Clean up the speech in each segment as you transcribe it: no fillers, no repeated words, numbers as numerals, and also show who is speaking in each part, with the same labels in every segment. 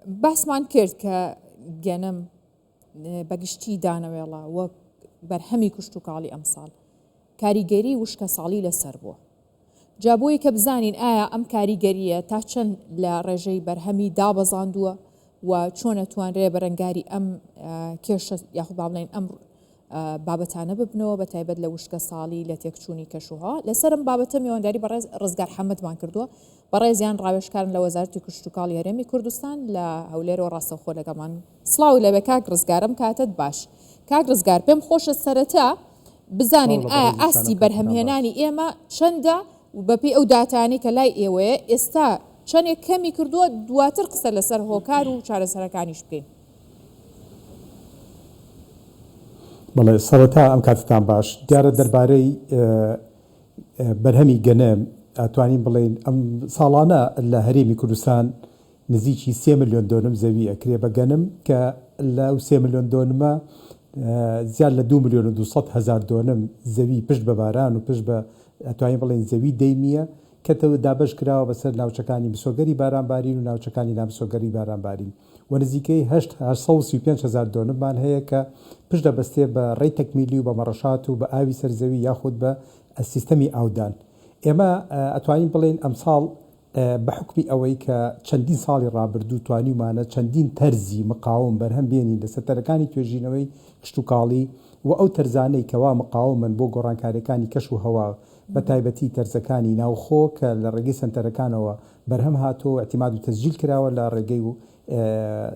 Speaker 1: باسمان کرد کە گەنم بەگشتی دانەوێڵە وەک بەرهەمی کشتوکاڵی ئەمساڵ کاریگەری وشکەساڵی لەسەر بووە. جا بۆی کە بزانین ئایا ئەم کاریگەرییە تا چەند لە ڕێژەی بەرهەمی دابەزاندووە و چۆن ئەتوانرێ بەرەنگاری ئەم کێشە یاخود با بڵێین ئەم بابەتانە ببنەوە بە تایبەت لە وشکە ساڵی لە تێکچوونی کەشوهەوا لەسەر ئەم بابەتە میوانداری بەڕێز ڕزگار حەمەدمان کردووە بەڕێزیان ڕاوێژکارن لە وەزارەتی کشتوکاڵی هەرێمی کوردستان لە هەولێرەوە ڕاستەوخۆ لەگەڵمان سڵاو لەوێ کاک ڕزگارم کاتت باش کاک ڕزگار پێم خۆشە سەرەتا بزانین ئایا ئاستی بەرهەمهێنانی ئێمە چەندە و بەپێی ئەو داتایانەی کە لای ئێوەیە ئێستا چەندێک کەمی کردووە دواتر قسە لەسەر هۆکار و چارەسەرەکانیش بکەین.
Speaker 2: بەڵێ سەرەتا ئەم کاتەتان باش. دیارە دەربارەی بەرهەمی گەنم ئەتوانین بڵێین ئەم ساڵانە لە هەرێمی کوردستان نزیکی سێ ملیۆن دۆنم زەوی ئەکرێ بە گەنم کە لەو سێ ملیۆن دۆنمە زیاد لە 2,200,000 دۆنم زەوی پشت بە باران و پشت بە ئەتوانین بڵێین زەوی دەیمیە کە دابەش کراوە بەسەر ناوچەکانی مسۆگەری بارانبارین و ناوچەکانی نامسۆگەری بارانبارین و نزیکەی 835 هەزار دۆنممان هەیە کە پشت دەبەستێ بە ڕێی تەکمیلی و بە مەڕەشات و بە ئاوی سەر زەوی یاخود بە سیستەمی ئاودان. ئێمە ئەتوانین بڵێین ئەمساڵ بە حوکمی ئەوەی کە چەندین ساڵی ڕابردوو توانیومانە چەندین تەرزی مقاوم بەرهەم بێنین لە سەنتەرەکانی توێژینەوەی کشتوکاڵی و ئەو تەرزانەی کەوا مقاومن بۆ گۆڕانکاریەکانی کەش و هەوا بە تایبەتی تەرزەکانی ناوخۆ کە لە ڕێگەی سەنتەرەکانەوە بەرهەم هاتووە و ئیعتیماد و تەسجیل کراوە لە ڕێگەی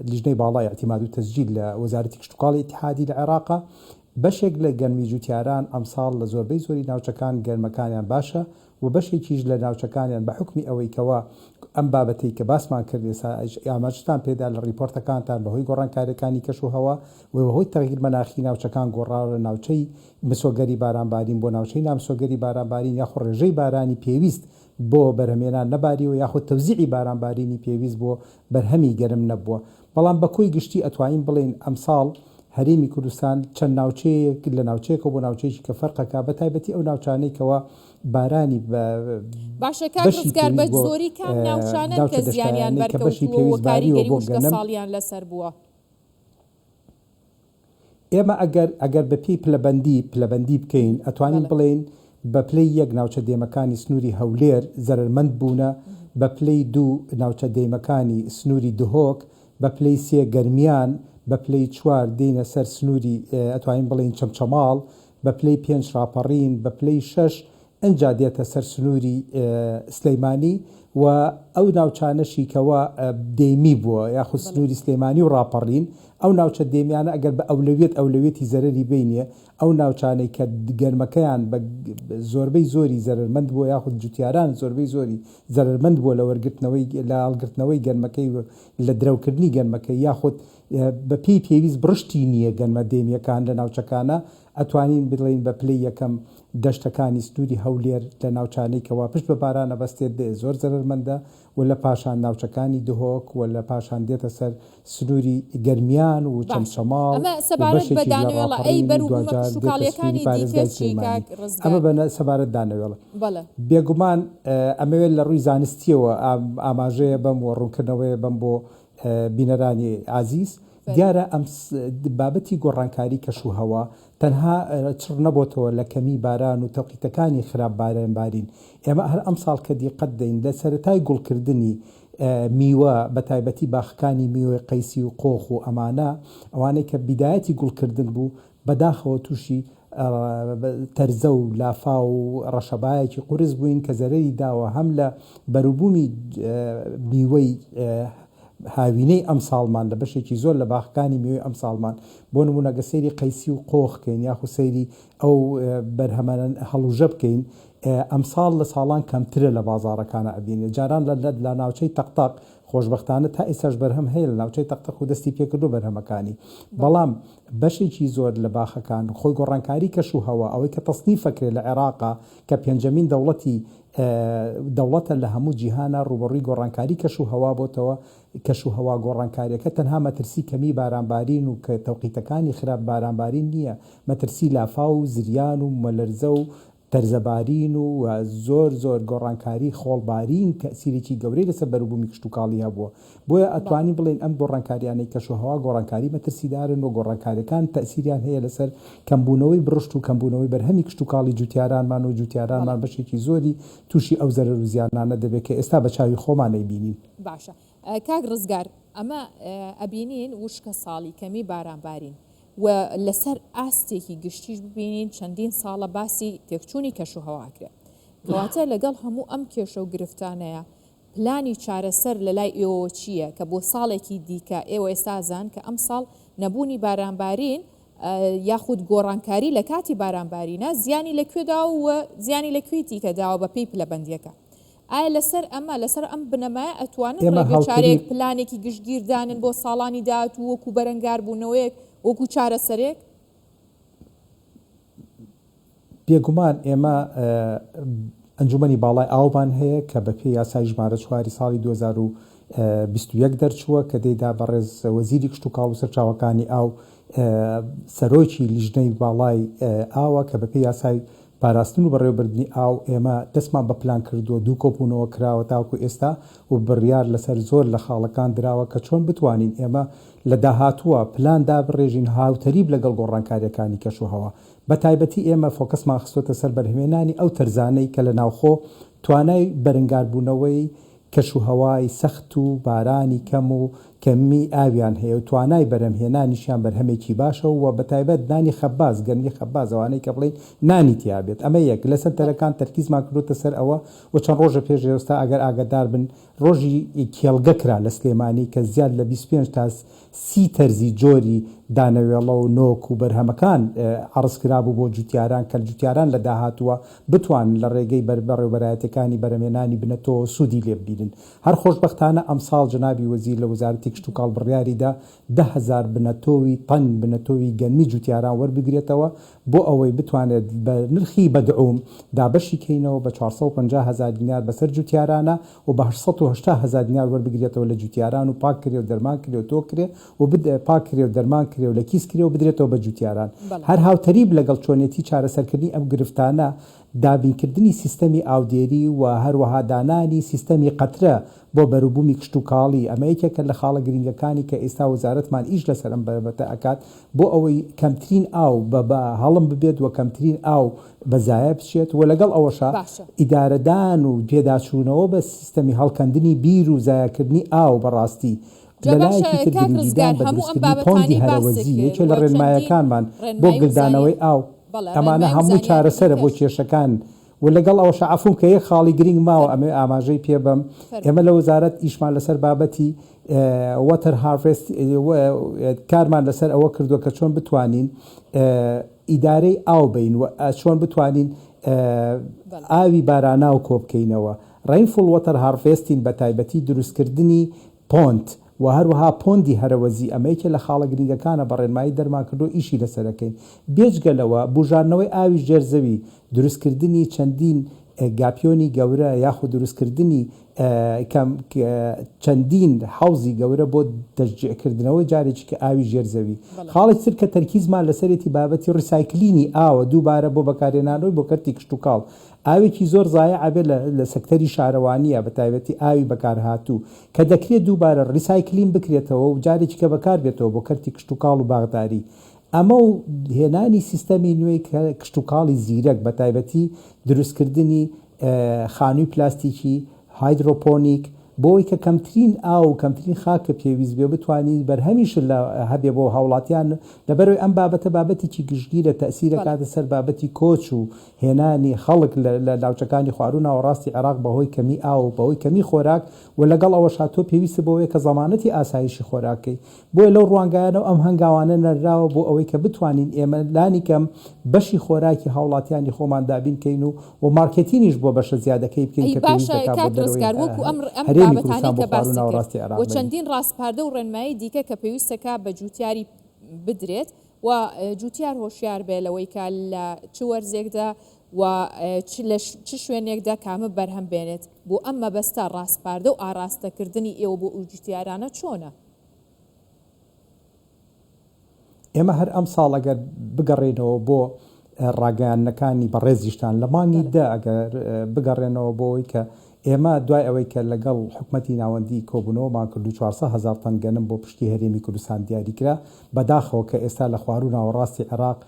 Speaker 2: لیژنەی باڵای ئیعتیماد و تەسجیل لە وەزارەتی کشتوکاڵی ئیتیحادی لە عێراقا. بەشێک لە گەنمی جوتیاران ئەمساڵ لە زۆربەی زۆری ناوچەکان گەنمەکانیان باشە و بەشێکیش لە ناوچەکانیان بە حوکمی ئەوەی کەوا ئەم بابەتەی کە باسمان کرد ئێستا ئاماژەتان پێدا لە ڕیپۆرتەکانتان بەهۆی گۆڕانکاریەکانی کەش و هەوا و بەهۆی تەغییر مەناخی ناوچەکان گۆڕاوە لە ناوچەی مسۆگەری بارانبارین بۆ ناوچەی نامسۆگەری بارانبارین یاخۆ ڕێژەی بارانی پێویست بۆ بەرهەمێنان نەباریوە یاخود تەوزیعی بارانبارینی پێویست بۆ بەرهەمی گەرم نەبووە بەڵام بە کۆی گشتی ئەتوانین بڵێین ئەمساڵ هەرێمی کوردستان چەند ناوچەیەک لە ناوچەیەکەوە بۆ ناوچەیەکی کە فەرقەکا بە تایبەتی ئەو ناوچانەی کەوا بارانی بە
Speaker 1: باشە کاک
Speaker 2: بەشی
Speaker 1: ڕزگار بە
Speaker 2: پێویست بۆ
Speaker 1: زۆری کام ناوچانەن
Speaker 2: ناوچە
Speaker 1: کە زیانیان
Speaker 2: دەشتایانەی کە بەشی
Speaker 1: بەرکەوتووە و
Speaker 2: پێویست باریوە
Speaker 1: کاریگەری
Speaker 2: بۆ گەنم
Speaker 1: وشکەساڵیان لەسەر بووە؟
Speaker 2: ئێمە ئەگەر ئەگەر بە پێی پلەبەندی پلەبەندی بکەین ئەتوانین
Speaker 1: بەڵێ.
Speaker 2: بڵێین بە پلەی یەک ناوچە دێمەکانی سنووری هەولێر زەرەرمەند بوونە، بە پلەی دوو ناوچە دێمەکانی سنووری دهۆک، بە پلەی سێ گەرمیان، بە پلەی چوار دێینە سەر سنووری ئەتوانین بڵێین چەمچەماڵ، بە پلەی پێنج ڕاپەڕین، بە پلەی شەش ئنجا دێتە سەر سنووری سلیمانی و ئەو ناوچانەشی کەوا دێمی بووە یاخود سنووری سلێمانی و ڕاپەڕین، ئەو ناوچە دێمیانە ئەگەر بە ئەولەویەت ئەولەویەتی زەرەری بینێ ئەو ناوچانەی کە گەرمەکەیان بە زۆربەی زۆری زەرەرمەند بووە یاخود جوتیاران زۆربەی زۆری زەرەرمەند بووە لە وەرگرتنەوەی لە هەڵگرتنەوەی گەنمەکەی و لە درەوکردنی گەنمەکەی یاخود بە پێی پێویست بڕشتی نییە گەنمە دێمییەکان لە ناوچەکانە ئەتوانین بڵێین بە پلەی یەکەم دەشتەکانی سنووری هەولێر لە ناوچانەی کەوا پشت بە باران ئەبەستێت زۆر زەرەرمەندە و لە پاشان ناوچەکانی دهۆک و لە پاشان دێتە سەر سنووری گەرمیان و
Speaker 1: باشە
Speaker 2: چەمچەماڵ
Speaker 1: ئەمە
Speaker 2: و
Speaker 1: سەبارەت بە
Speaker 2: بەشێکیش لە
Speaker 1: دانەوێڵە ئەی
Speaker 2: ڕاپەڕین و
Speaker 1: بەروبوومە
Speaker 2: دواجار دێتە سنووری
Speaker 1: کشتوکاڵییەکانی دیکە
Speaker 2: پارێزگای
Speaker 1: چی
Speaker 2: سلێمانی.
Speaker 1: کاک
Speaker 2: ئەمە
Speaker 1: ڕزگار؟
Speaker 2: بە سەبارەت دانەوێڵە.
Speaker 1: بەڵێ.
Speaker 2: بێگومان ئەمەوێت لە ڕووی زانستییەوە ئاماژەیە بەم و ڕوونکردنەوەیە بەم بۆ بینەرانی ئازیز.
Speaker 1: فەرموو.
Speaker 2: دیارە ئەم بابەتی گۆڕانکاری کەش و هەوا تەنها چڕ نەبۆتەوە لە کەمی باران و تەوقیتەکانی خراپ باران بارین. ئێمە هەر ئەمساڵ کە دیقەت دەین لە سەرەتای گوڵکردنی میوە بە تایبەتی باخەکانی میوەی قەیسی و قۆخ و ئەمانە ئەوانەی کە بیدایەتی گوڵکردن بوو بەداخەوە تووشی تەرزە و لافاو و ڕەشەبایەکی قورس بووین کە زەرەری داوە هەم لە بەروبوومی میوەی هاوینەی ئەمساڵمان لە بەشێکی زۆر لە باخەکانی میوەی ئەمساڵمان بۆ نموونە گەر سەیری قەیسی و قۆخ کەین یاخود سەیری ئەو بەرهەمە هەڵوژە بکەین ئەمساڵ لە ساڵان کەمترە لە بازاڕەکانا ئەبینرێت جاران لە لە ناوچەی تەق تەق خۆشبەختانە تا ئێستاش بەرهەم هەیە لە ناوچەی تەق تەق و دەستی پێکردووە بەرهەمەکانی بەڵام بەشێکی زۆر لە باخەکان خۆی گۆڕانکاری کەش و هەوا ئەوەی کە تەسنیف ئەکرێت لە عێراقا کە پێنجەمین دەوڵەتی دەوڵەتە لە هەموو جیهانا ڕووبەڕووی گۆڕانکاری کەش و هەوا بۆتەوە کەش و هەوا گۆڕانکاریەکە تەنها مەترسی کەمی بارانبارین و کە تەوقیتەکانی خراپ بارانبارین نییە مەترسی لافاو و زریان و بومەلەرزە و. تەرزەبارین و زۆر زۆر گۆڕانکاری خۆڵبارین تەئسیرێکی گەورەی لەسەر بەروبوومی کشتوکاڵی هەبووە. بۆیە ئەتوانین بڵێین ئەم گۆڕانکاریانەی کەشوهەوا گۆڕانکاری مەترسیدارن و گۆڕانکاریەکان تەئسیریان هەیە لەسەر کەمبوونەوەی بڕشت و کەمبوونەوەی بەرهەمی کشتوکاڵی جوتیارانمان و جوتیارانمان بەشێکی زۆری تووشی ئەو زەرەر و زیانانە دەبێت کە ئێستا بە چاوی خۆمان ئەیبینین.
Speaker 1: باشە کاک ڕزگار ئەمە ئەبینین وشکە ساڵی کەمی باران بارین و لەسەر ئاستێکی گشتیش ببینین چەندین ساڵە باسی تێکچوونی کەشوهەوا ئەکرێ کەواتە لەگەڵ هەموو ئەم کێشە و گرفتانەیە پلانی چارەسەر لەلای ئێوەوە چییە کە بۆ ساڵێکی دیکە ئێوە ئێستا ئەزان کە ئەمساڵ نەبوونی بارانبارین یاخود گۆڕانکاری لە کاتی بارانبارینە زیانی لە کوێ داوە و زیانی لە کوێی دیکە داوە بە پێی پلەبەندییەکە ئایا لەسەر ئەمە لەسەر ئەم بنەمایە ئەتوانن
Speaker 2: ئێمە
Speaker 1: ڕێگە چارەیەک
Speaker 2: هاوتەریب.
Speaker 1: پلانێکی گشتگیر دانن بۆ ساڵانی داهاتوو وەکو بەرەنگاربوونەوەیەک وەکو چارەسەرێک؟
Speaker 2: بێگومان ئێمە ئەنجومەنی باڵای ئاومان هەیە کە بە پێی یاسای ژمارە چواری ساڵی 2021 دەرچووە کە تێیدا بەڕێز وەزیری کشتوکاڵ و سەرچاوەکانی ئاو سەرۆکی لیژنەی باڵای ئاوە کە بە پێی یاسای پاراستن و بەڕێوەبردنی ئاو ئێمە دەستمان بە پلان کردووە، دوو کۆبوونەوە کراوە تاوەکو ئێستا و بڕیار لەسەر زۆر لە خاڵەکان دراوە کە چۆن بتوانین ئێمە لە داهاتووە پلان دابڕێژین هاوتەریب لەگەڵ گۆڕانکارییەکانی کەشوهەوا. بەتایبەتی ئێمە فۆکەسمان خستۆتە سەر بەرهەمهێنانی ئەو تەرزانەی کە لە ناوخۆ توانای بەرنگاربوونەوەی کەشوهەوای سەخت و بارانی کەم و کەمی ئاویان هەیە و توانای بەرهەمهێنانیشیان بەرهەمێکی باشە و بەتایبەت نانی خەباز، گەنمی خەباز ئەوانەی کە بڵێین نانی تیا بێت. ئەمە یەک. لە سەنتەرەکان تەرکیزمان کردۆتە سەر ئەوە و چەند ڕۆژە پێش ئێستا ئەگەر ئاگادار بن ڕۆژی کێڵگە کرا لە سلێمانی کە زیاد لە 25 تا سی تەرزی جۆری دانەوێڵە و نۆک و بەرهەمەکان عەڕز کرابوو بۆ جوتیاران کە جوتیاران لە داهاتووە بتوانن لە ڕێگەی بەڕێوبەرایەتیەکانی بەرهەمهێنانی بنەتۆوە سوودی لێ ببینن. هەر خۆشبەختانە ئەمساڵ جەنابی وەزیر لە وەزارەتی کشتوکاڵ بڕیاریدا 10,000 بنەتۆوی تەن بنەتۆوی گەنمی جوتیاران وەربگرێتەوە بۆ ئەوەی بتوانێت بە نرخی مەدعوم دابەشی کەینەوە بە 450 هەزار دینار بەسەر جوتیارانە و بە 880 هەزار دینار وەربگرێتەوە لە جوتیاران و پاک کرێ و دەرمان کرێ و تۆ کرێ و پاک کرێ و دەرمان کرێ و لە کیس کرێ و بدرێتەوە بە جوتیاران. هەر هاوتەریب لەگەڵ چۆنێتی چارەسەرکردنی ئەم گرفتانە دابینکردنی سیستەمی ئاودێری و هەروەها دانانی سیستەمی قەترە بۆ بەروبوومی کشتوکاڵی، ئەمە یەکێکە لە خاڵە گرینگەکانی کە ئێستا وەزارەتمان ئیش لەسەر ئەم بابەتە ئەکات بۆ ئەوەی کەمترین ئاو بە بە هەڵم ببێت و کەمترین ئاو بە زایە بچێت و لەگەڵ ئەوەشا
Speaker 1: باشە.
Speaker 2: ئیدارەدان و پێداچوونەوە بە سیستەمی هەڵکەندنی بیر و زایەکردنی ئاو بەڕاستی
Speaker 1: جا
Speaker 2: لە
Speaker 1: باشە
Speaker 2: لایەکی تر
Speaker 1: کاک
Speaker 2: گرنگیدان
Speaker 1: ڕزگار
Speaker 2: بە
Speaker 1: هەموو ئەم
Speaker 2: دروستکردنی پۆندی
Speaker 1: بابەتانەی باست
Speaker 2: هەرەوەزی
Speaker 1: کرد
Speaker 2: یەکێ لە
Speaker 1: و چەندین
Speaker 2: ڕێنمایەکانمان بۆ
Speaker 1: ڕێنمایی و زانیاری
Speaker 2: گلدانەوەی ئاو
Speaker 1: بەڵێ
Speaker 2: ئەمانە
Speaker 1: ڕێنمایی و
Speaker 2: هەمووی
Speaker 1: زانیاری
Speaker 2: چارەسەرە بۆ
Speaker 1: دیکەش.
Speaker 2: کێشەکان و لەگەڵ ئەوەشا عەفوم کە یەک خاڵی گرینگ ماوە
Speaker 1: فەرموو.
Speaker 2: ئەمەوێ ئاماژەی پێ بەم
Speaker 1: فەرموو.
Speaker 2: ئێمە لە وەزارەت ئیشمان لەسەر بابەتی water harvest کارمان لەسەر ئەوە کردووە کە چۆن بتوانین ئیدارەی ئاو بەین و چۆن بتوانین ئاوی باراناو کۆبکەینەوە Rainfall Water Harvesting بە تایبەتی دروستکردنی pond و هەروەها pond ی هەرەوەزی ئەمە یەکێ لە خاڵە گرینگەکانە بە ڕێنمایی دەرمان کردووە ئیشی لەسەر ئەکەین بێجگە لەوە بوژاندنەوەی ئاوی ژێر زەوی دروستکردنی چەندین گاپیۆنی گەورە یاخود دروستکردنی کەم چەندین حەوزی گەورە بۆ تەشجیع کردنەوەی جارێکی کە ئاوی ژێر زەوی. خاڵێکی تر کە تەرکیزمان لەسەرێتی بابەتی recycling ی ئاوە دووبارە بۆ بەکارهێنانەوەی بۆ کەرتی کشتوکاڵ. ئاوێکی زۆر زایە ئەبێت لە لە سەکتەری شارەوانییە بە تایبەتی ئاوی بەکارهاتوو کە دەکرێت دووبارە recycling بکرێتەوە و جارێکی کە بەکاربێتەوە بۆ کەرتی کشتوکاڵ و باخداری. ئەمە و هێنانی سیستەمی نوێی کشتوکاڵی زیرەک بە تایبەتی دروستکردنی خانووی پلاستیکی، hydroponic، بۆ ئەوەی کە کەمترین ئاو و کەمترین خاک کە پێویست بێ بتوانین بەرهەمیش لە هەبێ بۆ هاوڵاتیان لەبەرئەوەی ئەم بابەتە بابەتێکی گشتگیرە تەئسیر ئەکاتە سەر بابەتی کۆچ و هێنانی خەڵک لە لە ناوچەکانی خواروو ناوەڕاستی عێراق بەهۆی کەمی ئاو و بەهۆی کەمی خۆراک و لەگەڵ ئەوەشا تۆ پێویستت بەوەیە کە زەمانەتی ئاسایشی خۆراک کەی بۆیە لەو ڕوانگایانەوە ئەم هەنگاوانە نەنراوە بۆ ئەوەی کە بتوانین ئێمە لانیکەم بەشی خۆراکی هاوڵاتیانی خۆمان دابین کەین و و مارکێتینیش بۆ بەشە زیادەکەی بکەین
Speaker 1: ئەی
Speaker 2: کە پێویست
Speaker 1: باشە
Speaker 2: دەکات بۆ
Speaker 1: کاک
Speaker 2: دەرەوەی
Speaker 1: ڕزگار وەکو ئەم ئەم
Speaker 2: هەرێمی
Speaker 1: بابەتانەی
Speaker 2: کوردستان بۆ
Speaker 1: کە
Speaker 2: خواروو
Speaker 1: باست کرد
Speaker 2: ناوەڕاستی عێراق
Speaker 1: و
Speaker 2: بەرین.
Speaker 1: چەندین ڕاسپاردە و ڕێنمایی دیکە کە پێویستەکا بە جووتیاری بدرێت و جووتیار هۆشیار بێ لەوەی کە لە چ وەرزێکدا و چ لە چ شوێنێکدا کامە بەرهەم بێنێت بۆ ئەم مەبەستە ڕاسپاردە و ئاراستەکردنی ئێوە بۆ ئەو جووتیارانە چۆنە؟
Speaker 2: ئێمە هەر ئەمساڵ ئەگەر بگەڕێینەوە بۆ. ڕاگەیاندنەکانی بەڕێزیشتان لە مانگی دە ئەگەر بگەڕێنەوە بۆ ئەوەی کە ئێمە دوای ئەوەی کە لەگەڵ حکومەتی ناوەندی کۆبوونەوەمان کرد و 400 هەزار تەن گەنم بۆ پشکی هەرێمی کوردستان دیاریکرا، بەداخەوە کە ئێستا لە خواروو ناوەڕاستی عێراق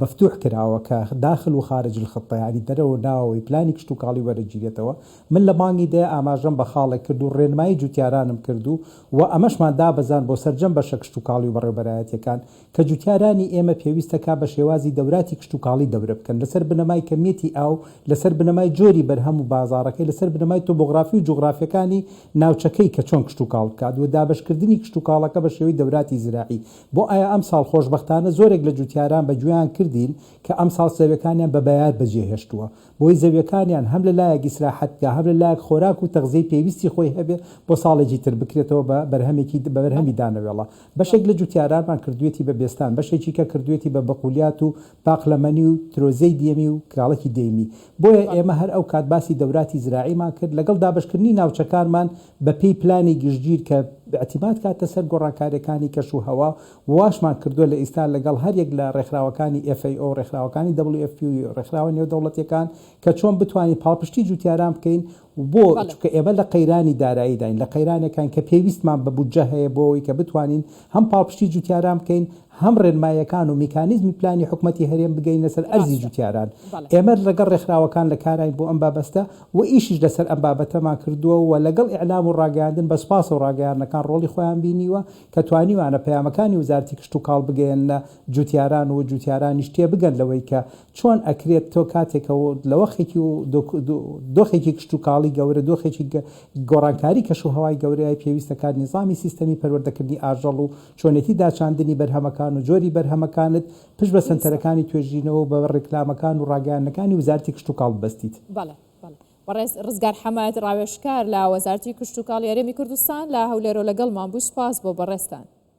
Speaker 2: مەفتوح کراوە کە داخل و خارج الخطە یانی دەرەوە و ناوەوەی پلانی کشتوکاڵی وەرەگیرێتەوە، من لە مانگی دە ئاماژەم بە خاڵێک کرد و ڕێنمایی جوتیارانم کرد و و ئەمەشمان دابەزاند بۆ سەرجەم بەشە کشتوکاڵی و بەڕێوبەرایەتیەکان کە جوتیارانی ئێمە پێویستە کا بە شێوازی دەوراتی کشتوکاڵی دەورە بکەن لەسەر بنەمای کەمیەتی ئاو، لەسەر بنەمای جۆری بەرهەم و بازاڕەکەی، لەسەر بنەمای تۆبۆغرافی و جوغرافیەکانی ناوچەکەی کە چۆن کشتوکاڵ بکات و دابەشکردنی کشتوکاڵەکە بە شێوەی دەوراتی زراعی. بۆ ئایا ئەمساڵ خۆشبەختانە زۆرێک لە جوتیاران بە گوێیان کردین کە ئەمساڵ زەویەکانیان بە بەیار بەجێهێشتووە بۆی زەویەکانیان هەم لە لایەک ئیسراحەت بکا هەم لە لایەک خۆراک و تەغزیەی پێویستی خۆی هەبێ بۆ ساڵێکی تر بکرێتەوە بە بەرهەمێکی بە بەرهەمی دانەوێڵە. بەشێک لە جوتیارانمان کردویەتی بە بێستان بەشێکی کە کردویەتی بە بقولیات و پاقلەمەنی و ترۆزەی دیەمی و کراڵکی دەیمی بۆیە ئێمە هەر ئەو کات باسی دەوراتی زراعیمان کرد لەگەڵ دابەشکردنی ناوچەکانمان بە پێی پلانی گشتگیر کە ئیعتیماد کاتە سەر گۆڕانکاریەکانی کەش و هەوا واشمان کردوە لە ئیستا لەگەڵ هەر یەک لە ڕێکخراوەکانی FAO ڕێکخراوەکانی WFP و ڕێکخراوە نێودەوڵەتیەکان کە چۆن بتوانین پاڵپشتی جوتیاران بکەین بۆ؟ چونکە ئێمە لە قەیرانی داراییداین، لە قەیرانێکاین کە پێویستمان بە بودجە هەیە بۆ ئەوەی کە بتوانین هەم پاڵپشتی جوتیاران بکەین، هەم ڕێنماییەکان و میکانیزمی پلانی حکومەتی هەرێم بگەینە سەر ئەرزی جوتیاران. ئێمە لەگەڵ ڕێکخراوەکان لە کاراین بۆ ئەم بابەستە و ئیشیش لەسەر ئەم بابەتەمان کردووە و لەگەڵ ئیعلام و ڕاگەیاندن بە سوپاسەوە ڕاگەیاندنەکان ڕۆڵی خۆیان بینیوە کە توانیویانە پەیامەکانی وەزارەتی کشتوکاڵ بگەیەننە جوتیاران و جوتیارانیش تێبگەن لەوەی کە چۆن ئەکرێت تۆ کاتێکە و لە وەخێکی و دۆخێکی کشتوکاڵی گەورە، دۆخێکی گۆڕانکاری کەش و هەوای گەورەیە پێویست دەکات نیزامی سیستەمی پەروەردەکردنی ئاژەڵ و چۆنێتی داچاندنی بەرهەمەکان و جۆری بەرهەمەکانت پشت بە سەنتەرەکانی توێژینەوە و بە ڕیکلامەکان و ڕاگەیاندنەکانی وزارەتی کشتوکاڵ ببەستیت.
Speaker 1: بەڵێ بەڵێ بەڕێز ڕزگار حەمەد ڕاوێژکار لە وەزارەتی کشتوکاڵی هەرێمی کوردستان لە هەولێرەوە لەگەڵمان بووی سوپاس بۆ بەڕێزتان.